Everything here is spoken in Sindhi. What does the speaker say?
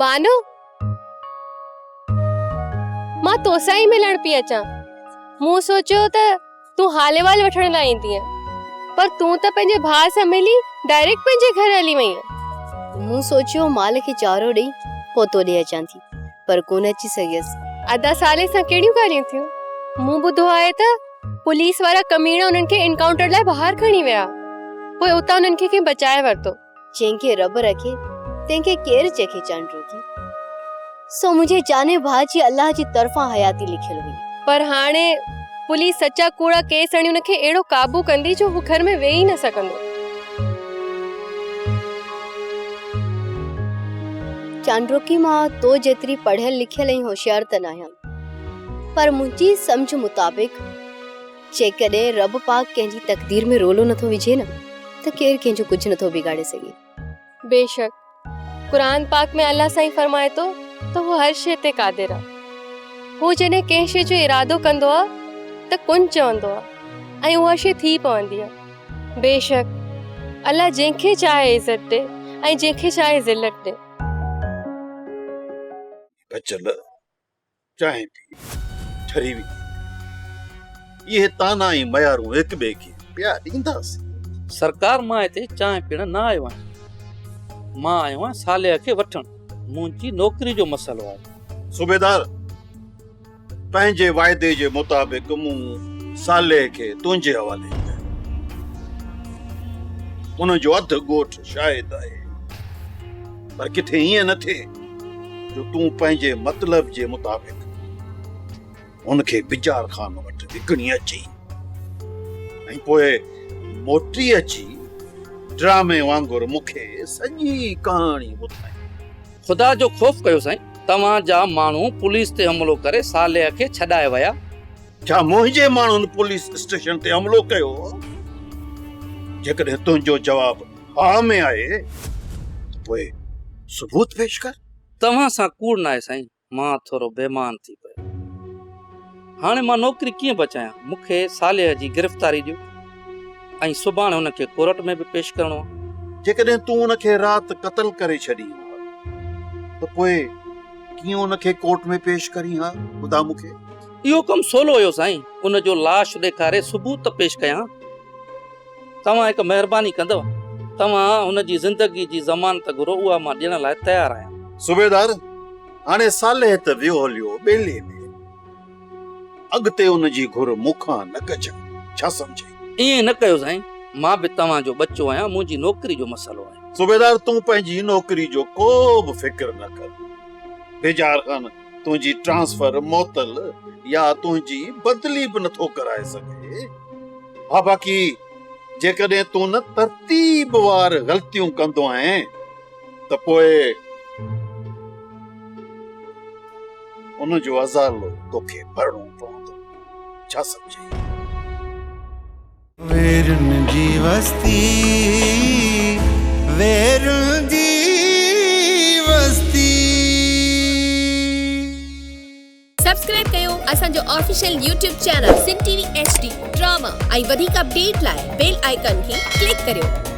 بانو، مان توسان ئي ملڻ پئي اچان. مون سوچيو ته تون حال احوال وٺڻ لاء ايندينء، پر تون ته پنهنجي ڀاء سان ملي ڊائريڪٽ پنهنجي گهر هلي وئينء. مون سوچيو مال کي چارو ڏئي پوء تو ڏي اچان ٿي، پر ڪونه اچي سگهيس. ادا صالح سان ڪهڙيون ڳالهيون ٿيون؟ مون ٻڌو آهي ته پوليس وارا ڪميڻا انهن کي انڪائونٽر لاء ٻاهر کڻي ويا، پوء اتان انهن کي ڪنهن بچائي ورتو. جنهن کي رب رکي، تنهن کي ڪير چکي چانڊ روڪي. سو منهنجي جاني ڀاء جي الله جي طرفان حياتي لکيل هئي. پر هاڻي پوليس سچا ڪوڙا ڪيس هڻي ان کي اهڙو قابو ڪندي جو هو گهر ۾ ويهي ئي نه سگهندو. چانڊروڪي مان تو جيتري پڙهيل لکيل ۽ هوشيار ته ناهيان، پر منهنجي سمجهه مطابق جيڪڏهن رب پاڪ ڪنهن جي تقدير ۾ رولو نٿو وجهي نه ته ڪير ڪنهن جو ڪجهه نٿو بگاڙي سگهي. بيشڪ قرآن پاڪ ۾ الله سائين فرمائي ٿو ته هو هر شيء تي قادر آ. هو جڏهن ڪنهن شيء جو ارادو ڪندو آ ته ڪن چوندو آ ۽ اها شيء ٿي پوندي آ. بيشڪ الله جنهن کي چاهي عزت ڏي ۽ جنهن کي چاهي ذلت ڏي. بچل چانهه پي ٺري ويندي. اهي طعنا ۽ ميارون هڪ ٻئي کي پيا ڏينداسين. سرڪار مان هتي چانهه پيئڻ نه آيو آهيان. مان آيو آهيان صالح کي وٺڻ. منهنجي نوڪري جو مسئلو آهي. صوبيدار، پنهنجي واعدي جي مطابق مون صالح کي تنهنجي حوالي ڪيو. ان جو اڌ ڳوٺ شاهد آهي. پر ڪٿي ائين نه ٿئي جو تون پنهنجي مطلب جي مطابق هن کي بجار خان وٽ وڪڻي اچين ۽ پوء موٽي اچي ڊرامي وانگر مون کي سڄي ڪهاڻي ٻڌائين. خدا جو خوف ڪيو سائين، توهان جا ماڻهو پوليس تي حملو ڪري صالح کي ڇڏائي ويا. ڇا منهنجي ماڻهن پوليس اسٽيشن تي حملو ڪيو؟ جيڪڏهن تنهنجو جواب ها ۾ آهي ته پوء ثبوت پيش ڪر. توهان سان ڪوڙ ناهي سائين، مان ٿورو بيمان ٿي پيو. هاڻي مان نوڪري ڪيئن بچايان؟ مون کي صالح جي گرفتاري ڏيو ۽ سڀاڻي هن کي ڪورٽ ۾ به پيش ڪرڻو آهي. جيڪڏهن تون ان کي رات قتل ڪري ڇڏين ها ته پوء ڪيئن ان کي ڪورٽ ۾ پيش ڪرين ها؟ ٻڌاء مون کي. اهو ڪم سولو هيو سائين، ان جو لاش ڏيکاري ثبوت ته پيش ڪيان. توهان هڪ مهرباني ڪندؤ، توهان هن جي زندگي جي ضمانت گهرو، اها مان ڏيڻ لاء تيار آهيان. صوبيدار، هاڻي صالح ته ويو هليو ٻيلي ۾، اڳتي ان جي گهر مون کان نه ڪجان، ڇا سمجهئي؟ ائين نه ڪيو سائين، مان به توهان جو ٻچو آهيان، منهنجي نوڪري جو مسئلو آهي. صوبيدار، تون پنهنجي نوڪري جو ڪو به فڪر نه ڪر، بيجار خان تنهنجي ٽرانسفر معطل يا تنهنجي بدلي به نٿو ڪرائي سگهي. ها باقي جيڪڏهن تون نه ترتيب وار غلطيون ڪندو آهين ته پوء ان جو ازالو توکي ڀرڻو پوندو. ڇا سمجهئي؟ ويرن جي وستي، ويرن جي وستي. سبسڪرائب ڪيو اسان جو official YouTube channel Sindh T V H D drama ۽ وڌيڪ اپڊيٽ لاء بيل آئيڪان کي ڪلڪ ڪريو.